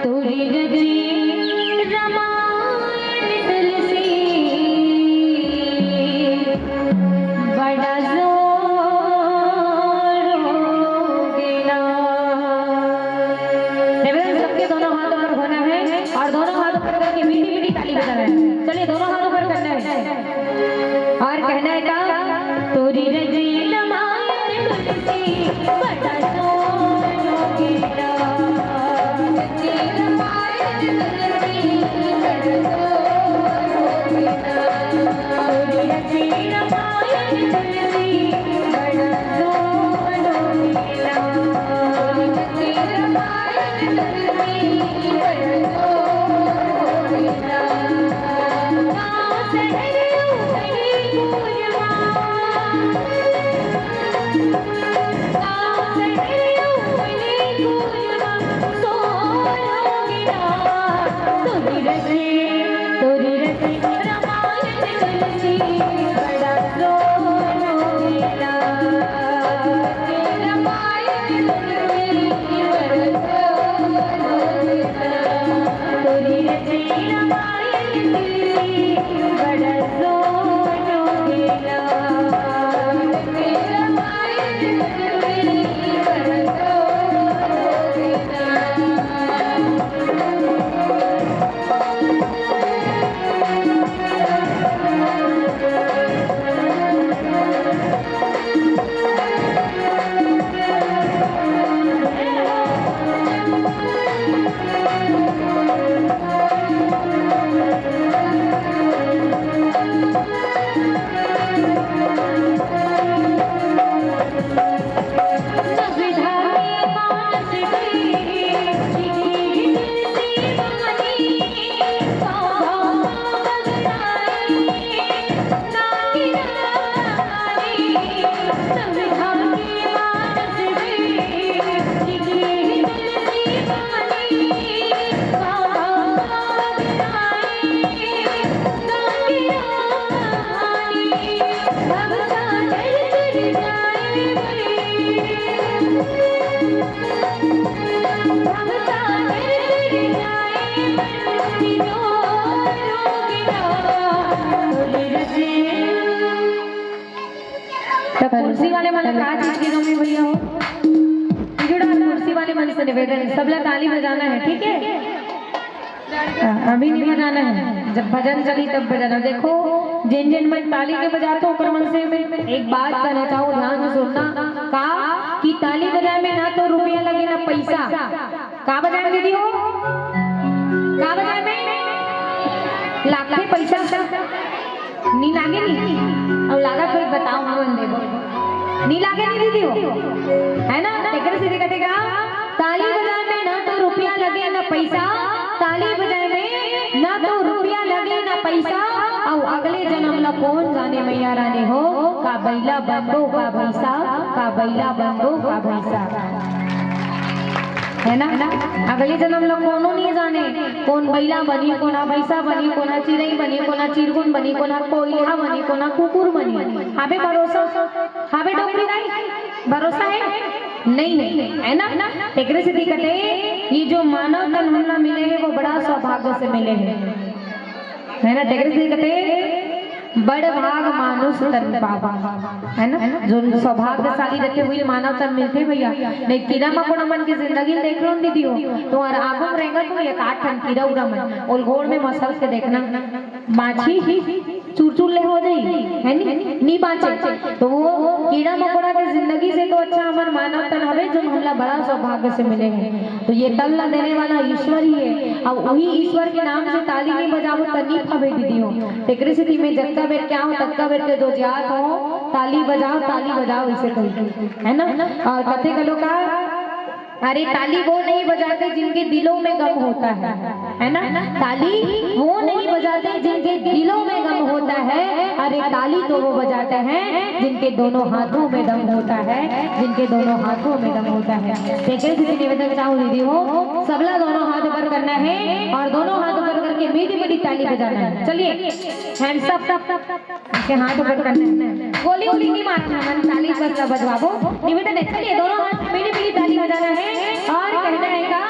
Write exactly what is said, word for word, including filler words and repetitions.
तोरी रची रामायण तुलसी, बड़ा जोर हो गेला। निवेदन, सबके दोनों हाथ ऊपर होना है और दोनों हाथ ऊपर करके मीठी मीठी ताली बजाना है। चलिए, दोनों हाथ ऊपर करना है और कहना है का, तोरी रची रामायण तुलसी, बड़ा जोर हो गेला। त कुर्सी वाले मन का चीज के कमी भैया हो? जुड़ा कुर्सी वाले मन से निवेदन है, सबला ताली बजाना है, ठीक है? हाँ, अभी नहीं बजाना है, जब भजन चली तब बजाना। देखो, जिन जिन मन ताली के बजाते हो, ओकर मन से मैं एक बात कहना चाहूँ, ध्यान से सुनना। का कि ताली बजाए में ना तो रुपया लगे ना पैसा। का बजाए में दीदी हो? का बजाए में? लागथे पैसा। नी लागे नी? अब लागा कोई बताओ, हमन देबो। नी लागे नी दीदी हो? है ना? तेकर से दिखा देगा, ताली बजाए में ना तो रुपया लगे ना पैसा, ताली बजाए में ना तो रुपया लगे ना पैसा, अउ अगले जन्म ला कोन जाने मैया रानी हो, का बइला बनबो का भैंसा, का बइला बनबो का भैंसा। है ना? अगले जन्म ला कोनो नहीं जाने, कोन बइला बनी, कोना भैंसा बनी, कोना चिरई बनी, कोना चिरगुन बनी, कोना कोइलहा बनी, कोना कुकुर बनी। हाबे भरोसा, हाबे डोकरी दाई, भरोसा है? नहीं है, है ना? तेकरे से दिक्कत है, ये जो मानव तन हमला मिले है, वो बड़ा सौभाग्य से मिले है। है ना, तेकरे से कहते, बड़ भाग मानुष तन पावा, है ना? जो सौभाग्यशाली रहते हुए मानव तन मिलते भैया। नहीं, कीड़ा मकोड़ा मन के जिंदगी देख लो न दीदी हो, तुम्हारा आगू में रहेगा तो एक आठ ठन कीड़ा उड़ा मन, ओल गोड़ में मसल के देखना, माछी चूर चूर ले हो जाई, है नी? नी बाँचे। तो वो कीड़ा मकोड़ा के जिंदगी से तो अच्छा हमर मानव तन हवे, जो हमला बड़ा सौभाग्य से मिले है। तो ये तन ला देने वाला ईश्वर ही है। अब वही ईश्वर के नाम से ताली नहीं बजाबो त नी फबे दीदी हो। तेकरे सेती मैं जतका बेर के आऊँ, ततका बेर के जो जात हो, ताली बजाओ, ताली बजाओ, इसे कही, है ना? और कथे घलो का, अरे ताली वो नहीं बजाते जिनके दिलों में गम होता है, है ना? ताली वो नहीं बजाते जिनके दिलों में गम होता है, अरे ताली तो वो बजाते हैं जिनके दोनों हाथों में दम होता है, जिनके दोनों हाथों में दम होता है। तेकरे सेती निवेदन चाहूँ दीदी हो, सबला दोनों हाथ ऊपर करना है और दोनों हाथ ऊपर करके मीठी मीठी ताली बजाना है। चलिए, hands up के हाथ ऊपर करना है। गोली वोली नहीं मारना है, ताली बस बजवाबो। निवेदन है, चलिए दोनों हाथ मीठी मीठी ताली बजाना है और कहना है का